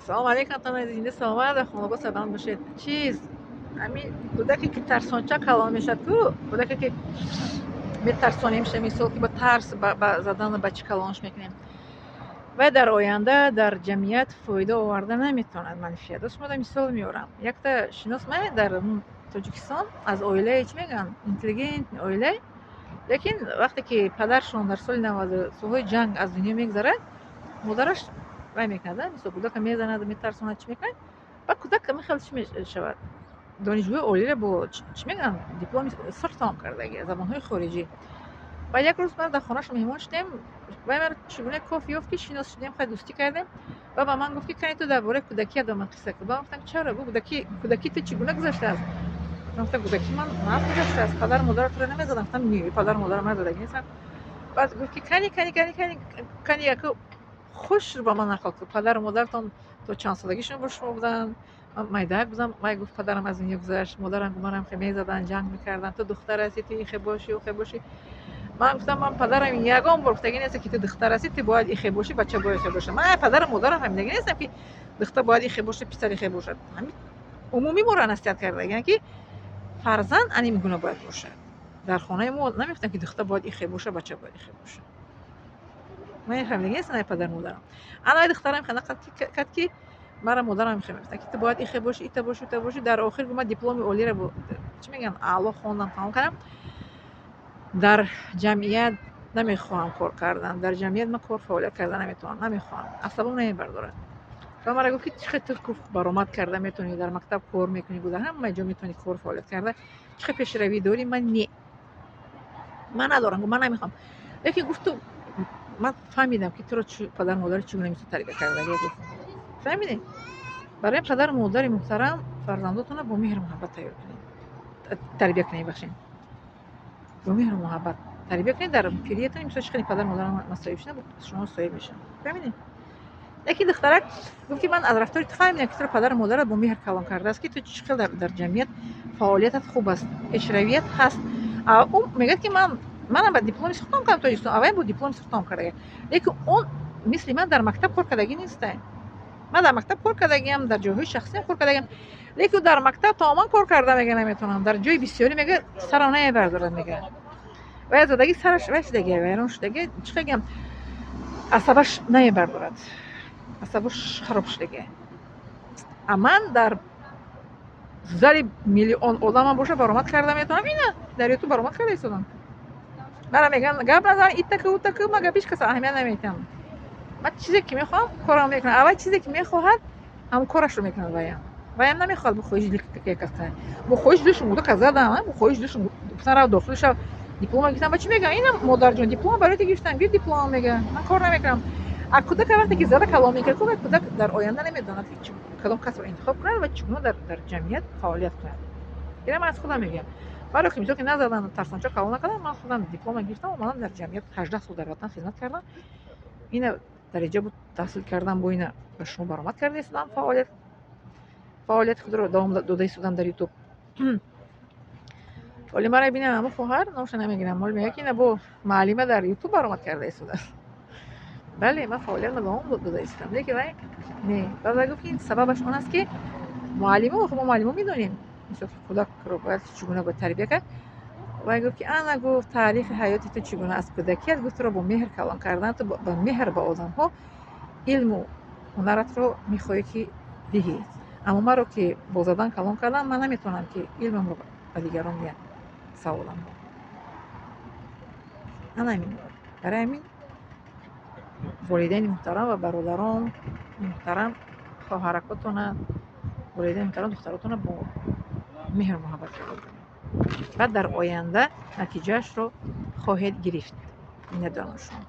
Салом алейкум, тана зинда, саломат, хонавода сарбаланд бошед. Чиз, ҳамин кӯдаке, ки тарсонча калон мешавад ку, кӯдаке, ки метарсонем, мисол, ки ба тарс, ба задану ба чӣ калонш мекунем, вай дар оянда дар ҷамъият фоида оварда наметавонад, манфиат. Оз шумо мисол меорам. Якта шинос ман дар Тоҷикистон аз оилаи, чӣ мегӯянд, интеллигент оила, лекин вақте ки падаршон дар соли 90, солҳои ҷанг аз дунё мегузарад, модараш вай мекунад, мисол, кӯдака мезанад, метарсонад, чӣ мекунад. Ба кӯдак хеле чӣ мешавад, донишгоҳи олиро бо, чӣ мегӯянд, дипломи сурх тамом кардаги, забонҳои хориҷӣ. Баъд як рӯз ман дар хонааш меҳмон шудем. Вай маро чӣ гуна кофт ёфт, ки шинос шудем, хеле дӯстӣ кардем ва ба ман гуфт, ки кани, ту дар бораи кӯдакият ба ман қисса кун. Ман гуфтам: «Чаро?» Гуфт: «Кӯдакии ту чӣ гуна гузаштааст?» Ман гуфтам: «Кӯдакии ман нағз гузаштааст. Падару модарат туро намезаданд?» Гуфтам: «Не, падару модарам назадаги нестанд». Баъд гуфт, ки кани, кани, кани, кани, кани, яку хуш ба ман нақл кун, падару модаратон то чанд солагишон бо шумо буданд? Ман майдаак будам, вай гуфт, падарам аз дунё гузашт, модарам гуфт, манам хе мезаданд, ҷанг мекарданд, ту духтар ҳастӣ, ту ихе бошӣ, ухе бошӣ. Ман гуфтам: «Ман падарам ягон бор гуфтагӣ нест, ки ту духтар ҳастӣ, ту бояд ихе бошӣ, бача бояд ихе бошад». Ман падару модарам фаҳмидагӣ нестам, ки духтар бояд ихе бошад, писар ихе бошад. Ҳамин умумӣ моро насиҳат кардагианд, ки фарзанд анин гуна бояд бошад. Дар хонаи мо намегуфтанд, ки духтар бояд ихе бошад, бача бояд ихе бошад. Ман фаҳмидагӣ нестам, падару модарам. Ана духтарам нақл кард, ки мара модарам ихе мегуфтанд, ки ту бояд ихе бошӣ, ита бошӣ, ута бошӣ. Дар охир гуфт: «Ман дипломи олиро, чӣ мегӯянд, аъло хондам, тамом кардам. Дар ҷамъият намехоҳам кор кардан, дар ҷамъият ман кор фаъолият карда наметавонам, намехоҳам, асабом намебардорад». Ва мара гуфт, ки чӣ хел ту баромад карда метавонӣ, дар мактаб кор мекунӣ, дар ҳама ҷо метавонӣ кор фаъолият карда, чӣ хел пешравӣ дорӣ?» Ман не, ман надорам, ман намехоҳам. Лекин гуфт: «Ту, ман фаҳмидам, ки туро падару модари чӣ гуна мисол тарбия кардагия», гуфт. Фаҳмидем? Барои падару модари муҳтарам, фарзандотонро бо меҳру муҳаббат тайёр кунед, тарбия кунед, бахшед, бо меҳру муҳаббат тарбия кунед. Дар пириятон, мисол, чӣ хеле падару модарам ман соҳиб шудам, шумо соҳиб мешавам. Фаҳмидем? Яке духтарак гуфт, ки ман аз рафтори ту фаҳмидам, ки туро падару модарат бо меҳр калон кардааст, ки ту чӣ хел дар ҷамъият фаъолиятат хуб аст, пешравият ҳаст. Ӯ мегӯяд, ки манам ба дипломи сурх тамом кардам Тоҷикистон, аввалин бо дипломи сурх тамом кардагиам, лекин он мисли ман дар мактаб кор кардагӣ неста. Ман дар мактаб кор кардагиам, дар ҷойҳои шахсиам кор кардагиам, лекин дар мактаб тамоман кор карда, мега, наметавонам. Дар ҷои бисёрӣ, мега, сарам намебардорад, мега. Вай задаги сараш вай шудаги, вайрон шудаги, чӣ хел, асабаш намебардорад, асабаш хароб шудаги. А ман дар зали миллион одамам боша, баромад карда метавонам. Ина дар Ютуб баромад карда истодам. Мара мегӯянд: «Гап назан, иттаку, утаку». Ман гап ҳеҷ каса аҳамият наметиҳам. Ман чизе ки мехоҳам, корам мекунам. Аввал чизе ки мехоҳад, ҳамон корашро мекунад. Ваям намехоҳад бо хоҳиши дил кас кунад. Бо хоҳиши дилшон кӯдака задам, бо хоҳиши дилшон гуфтан: «Рав, дохил шав, диплома гирифтам». Ба чӣ мегӯям? «Ина, модарҷон, диплома барои ту гирифтам, гир диплома», мега, «ман кор намекунам». А кӯдака вақте ки зада калон мекунад, кӯдак дар оянда намедонад, ки кадом касбро интихоб кунад ва чӣ гуна дар ҷамъият фаъолият кунад. Ина ман аз худам мегӯям. Барои ки, мисол, ки назадан, тарсончо калон накардам, ман худам диплома гирифтам, омадам, дар ҷамъият 18 сол дар ватан хизмат кардам. Ина дараҷа буд, таҳсил кардам, бо ина ба шумо баромад карда истодам, фаъолияти худро давом дода истодам дар Ютуб. Оли мара бинам, ҳамун хоҳар, номаша намегирам, оли мегӯяд, ки ина бо муаллима дар Ютуб баромад карда истодааст. Бале, ман фаъолиятро давом дода истодам, лекин вай не. Баъд вай гуфт, ки сабабаш он аст, ки муаллимо, мо муаллимо медонем, мисол, ки кӯдакро бояд чӣ гуна бояд тарбия кард. Вай гуфт, ки ана, гуфт, таърихи ҳаёти ту чӣ гуна аз кӯдакият, гуфт, туро бо меҳр калон кардан, ту ба меҳр ба одамҳо илму ҳунаратро мехоҳӣ, ки диҳӣ. Аммо маро ки бо задан калон кардам, ман наметавонам, ки илмамро ба дигарон диҳам, саволамро. Ана ҳамин. Барои ҳамин, волидайни муҳтарам ва бародарон муҳтарам, хоҳаракотона, волидайни муҳтарам, духтаротона бо меҳру муҳаббат калон кунед. Баъд дар оянда натиҷаашро хоҳед гирифт. Миннатдорам шумо.